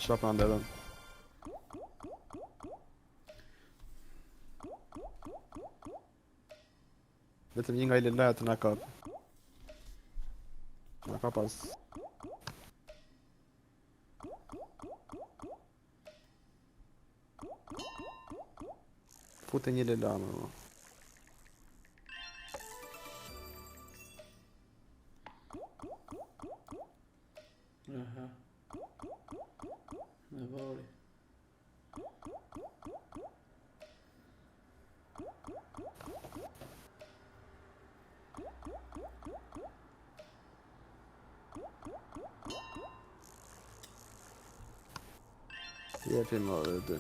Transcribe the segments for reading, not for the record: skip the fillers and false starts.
Qa pra nderon? Vetëm një nga i lelaja të na kap. Na kap as. Fute një lela më më. Aha. Me vari. Jepi më dhe dy.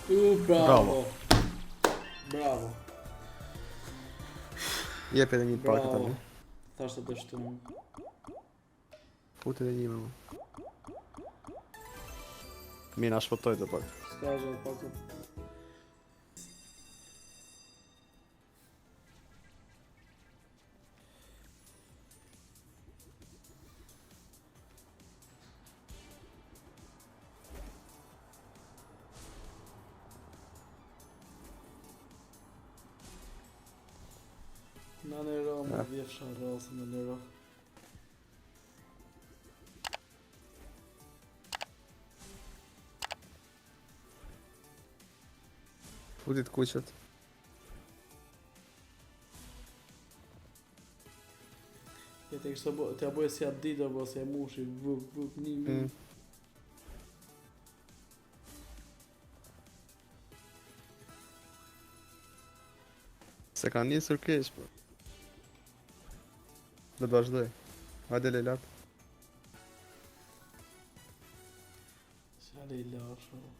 U, bravo. Bravo. Bravo. Jepi edhe një pak tani. Thash të dështum. Fute edhe një më. Mirë, na shpëtoj të pak. S'ka gjë pak. Na në ro, më dhjefsha rosë në në ro. Futi të kuqet. Ja të kishte bo, t'ja bëj si atë ditë apo si e mushi, vup vup një një. Mm. Se ka nisur keq, po. Do të vazhdoj. Hajde Lelat. Sa Lela, shumë.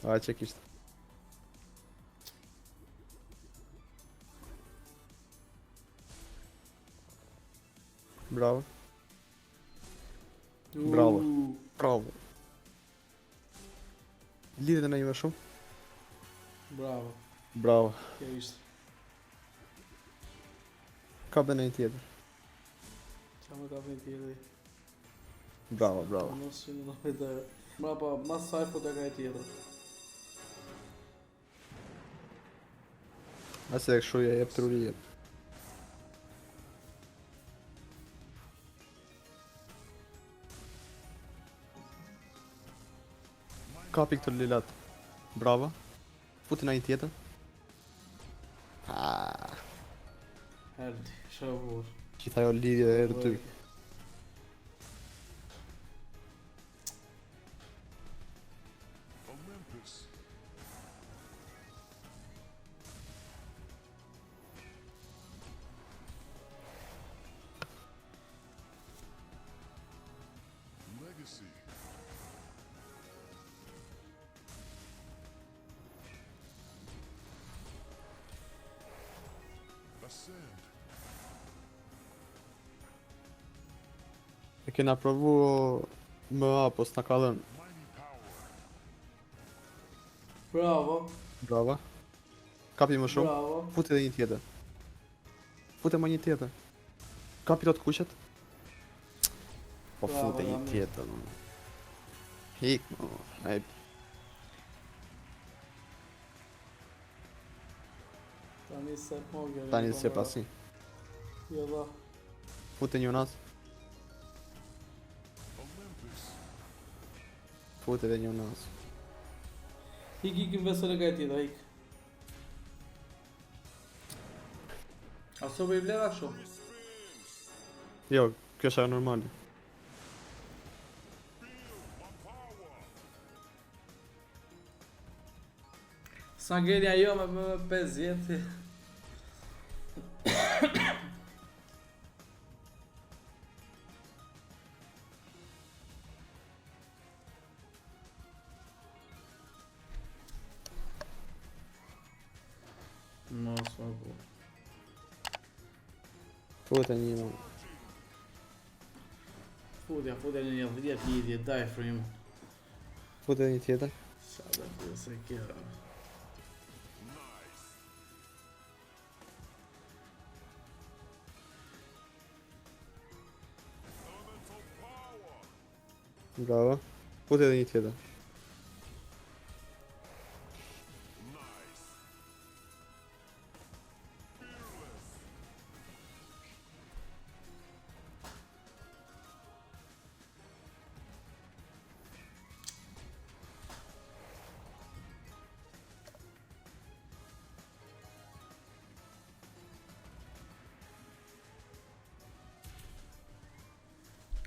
A që kishte. Bravo. Bravo. Bravo. Lidhet në një më shumë. Bravo. Bravo. Kjo ishte. Ka dhe një tjetër. Qa më ka një tjetër? Bravo, bravo. Mos që në në të Mrapa, mas saj po të ka e tjetër. A se e kështu e jep truri jep. Kapi këto lilat. Bravo. Futi na një tjetër. Ah. Erdi, shavur. Gjithë ajo lidhje e erë dy. E kena provu më A, po s'na ka dhënë. Bravo. Bravo. Kapi më shumë. Bravo. Futi edhe një tjetër. Fute më një tjetër. Kapi të kuqet. Po fute një tjetër. Hik, më. Ai. Tani se po Tani se pasi. Jo da. Fute një unaz. Fute edhe një unaz. Ik, ik, investo në kaj tjetër, ik. A so i vlera kështu? Jo, kjo është ajo normale. Sa ngeli ajo me me 50 Mos më bu. Fute një më. Futja, futja një një 10 lidhje, daj frim. Fute një tjetër. Sa dhe fuse kjo. Bravo. Fut edhe një tjetër.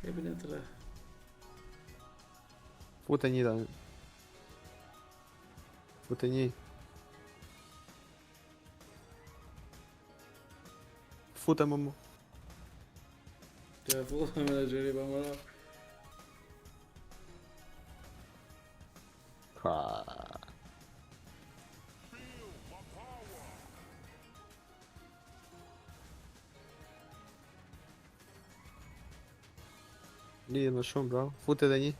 Jepin e tre. Fute një tani. Fute një. Fute më mu. Të e fute me gjeri pa mëra. Ha. Lidhe më shumë, bravo. Fute edhe një.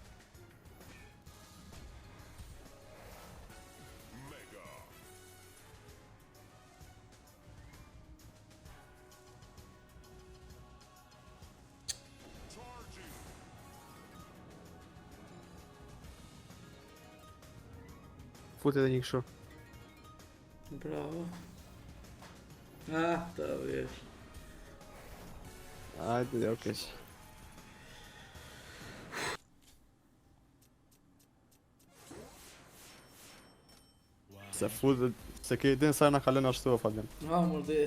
Fute edhe një kështu. Bravo. Ah, të vjesh. Hajde, jo keq. Se futet, se ke din sa na kalon ashtu o Fabian. Ah, mërdi.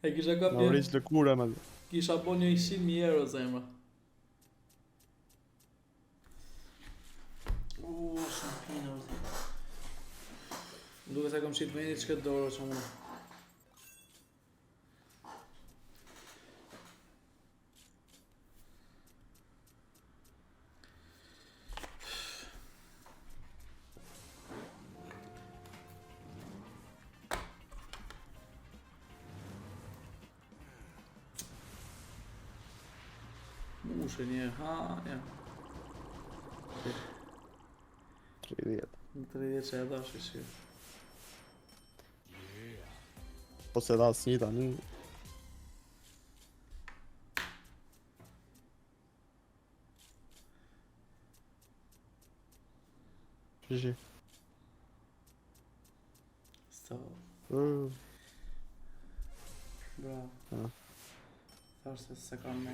E kisha kap Na një, uriq lëkura më. kisha bo një 100.000 euro zemra. U, shumë pina, vërtet. Më duket se kam shit vendit që këtë dorë që unë. Mushë një, ha, ja. 30. Në 30 që e dash i që. Po se dha asnjë tani. Shi. Sto, Mm. bravo. Ah. Thash se se kam me.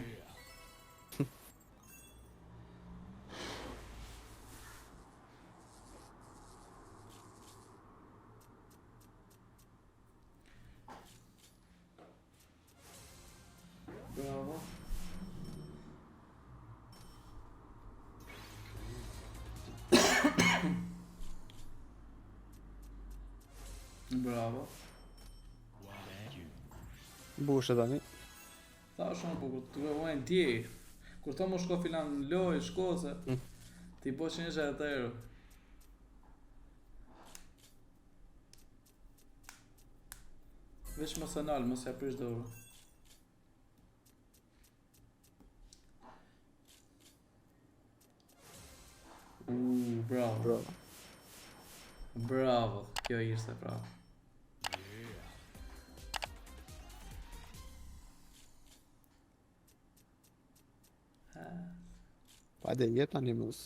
Bravo. Bravo. Bushe tani. Tha shumë po, kur të vojnë dje. Kur të më shko filan në lojë, shko se Mm. ti po që një atë euro. Veç mos e nal, mos ja prish dorën. U, bravo. Bravo. Bravo, kjo ishte bravo. Ha, Hajde jep tani mos.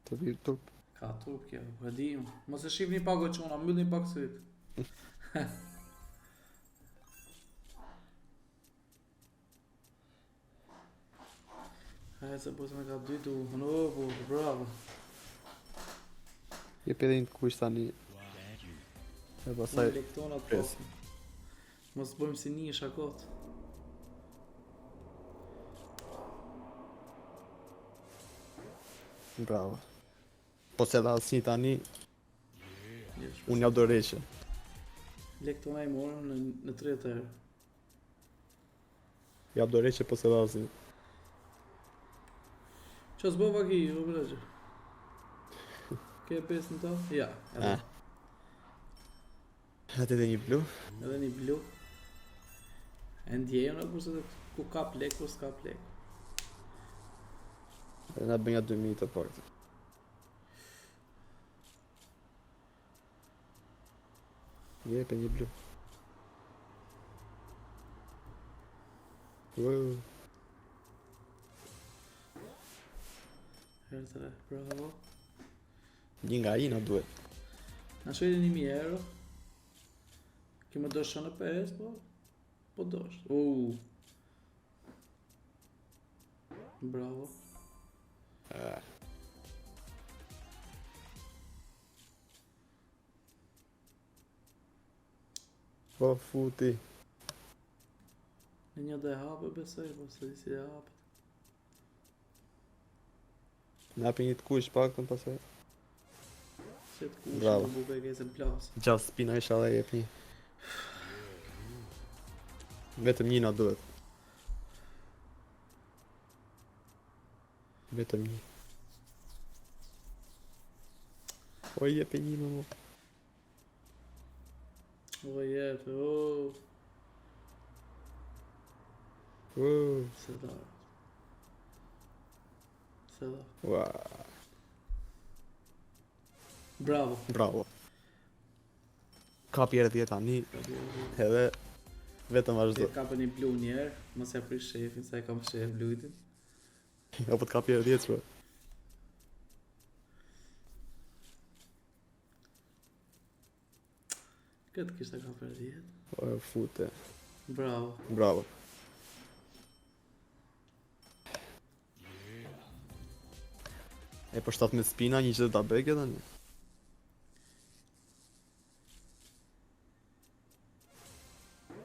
Të vi turp. Ka turp kjo, po e di unë. Mos e shihni pak o çuna, mbyllni pak syt. Hajde se po se me ka dy du, no, po, bravo. Jep edhe një të kuq tani. E pastaj Unë lektonat po. presim. Mos bëjmë si një shakot. Bravo. Po se dha asnjë tani, Jesh, unë jap dorëheqje. Lektona i morëm në, në 30 euro. Jap dorëheqje po se dha asnjë. Që s'bo vaki, o breqë? Ke pesë në to? Ja, edhe, Ah. Atë edhe një blu. edhe një blu. E ndjejmë në kurse dhe ku ka plek, ku s'ka plek. Edhe na bëj nga 2000 të partë. Jepe një blu. Wow. Herë të re, bravo. Një nga i na duhet. Na shojnë 1000 euro. Kjo më dosh në 5, po. Po dosh. U. Bravo. Ah. Po futi. Në një do e hape besoj, po se di si e hapet. Na hapi një të kuq pak të pasaj. Se të kuq, Bravo. në buke e kesën plasë. Gjatë spina isha dhe jep një. Vetëm një na duhet. Vetëm një. O jep e një më mu. O jetë, o, Uu, se da. Se da. Ua, Bravo. bravo. Kapi erë 10 tani, edhe vetëm vazhdo. Ti kapë një blu një herë, mos ja prish shefin, sa e kam shef lutin. Apo të kapi erë 10 shpo. Këtë kishte kapë 10. O, fute. Bravo. Bravo. E po 17 spina, një që ta bëjë tani.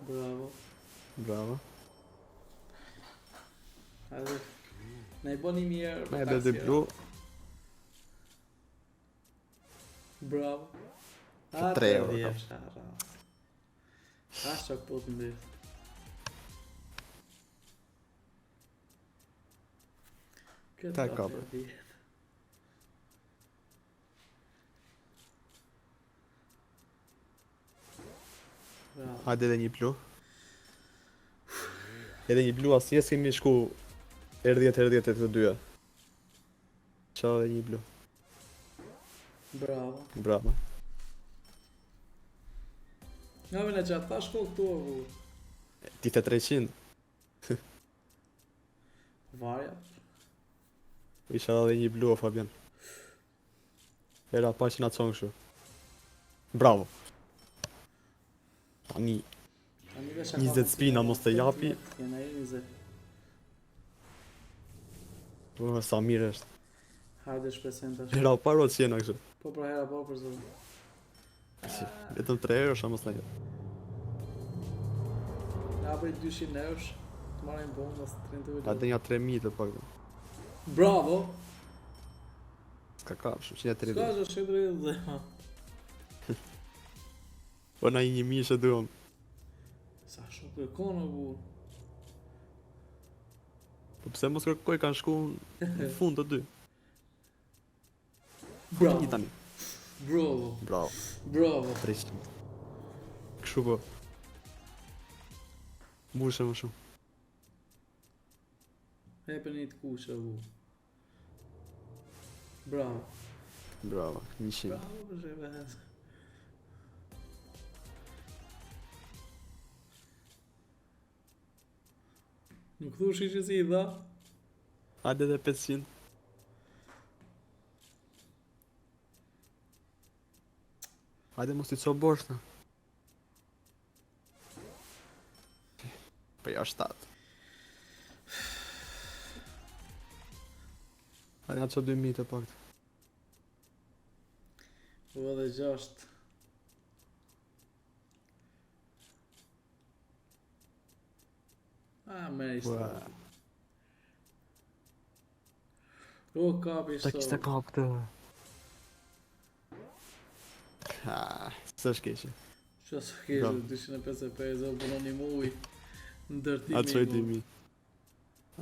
Bravo. Bravo. Hajde. Na i bën një mirë. Na e bëj blu. Bravo. Për tre euro, dhjetë, kam. sharra. A shok po të mbet. Këtë Ta ka kapë. për dhjetë. Bravo. Hajde edhe një blu. Edhe një blu asnjë s'kemi shku herë 10 herë 10 e të dyja. Qa edhe një blu. Bravo. Bravo. Nga me në gjatë, ta shko këtu o burr. Ti the 300. Varja. Isha edhe një blu o Fabian. Era pa që na con kështu. Bravo. Tani Tani veç a 20 ka spina mos të japi. Jena i 20. Po sa mirë është. Hajde shpresojmë tash. Era pa ro që jena kështu. Po pra hera po për zotin. Si, Vetëm 3 euro sa mos na jep. Na bëj 200 euro. Të marrim bonus 30 Hajde euro. një 3000 të paktën. Bravo. S'ka kap, shumë S'ka 130. që shqipëri dhe. Po na i 1000 që duam. Sa shumë kërkon o burr. Po pse mos kërkoj kanë shku në fund të dy. Bravo. Një tani. Bravo. Bravo. Bravo. 300. Kështu po. Mushe më shumë. Hepën një të kuqe o burr. Bravo. Bravo, 100. Bravo për shebe. Nuk thu shi që si i dha? Hajde edhe 500. Hajde mos t'i co bosh na. Po ja 7. Hajde na co 2000 të paktën. U edhe gjasht. A, merë ishte. Ua. O, kapi Ta kishte ishte. kap këtë. Ha, s'është keqe. Që së keqe, Bravo. 255, o punon një muj. Ndërtimi. Atë çoj i muj. 2000.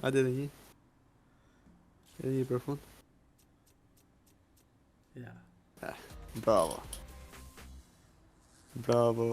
Hajde edhe një. Edhe një për fund. Ja. Bravo. Bravo.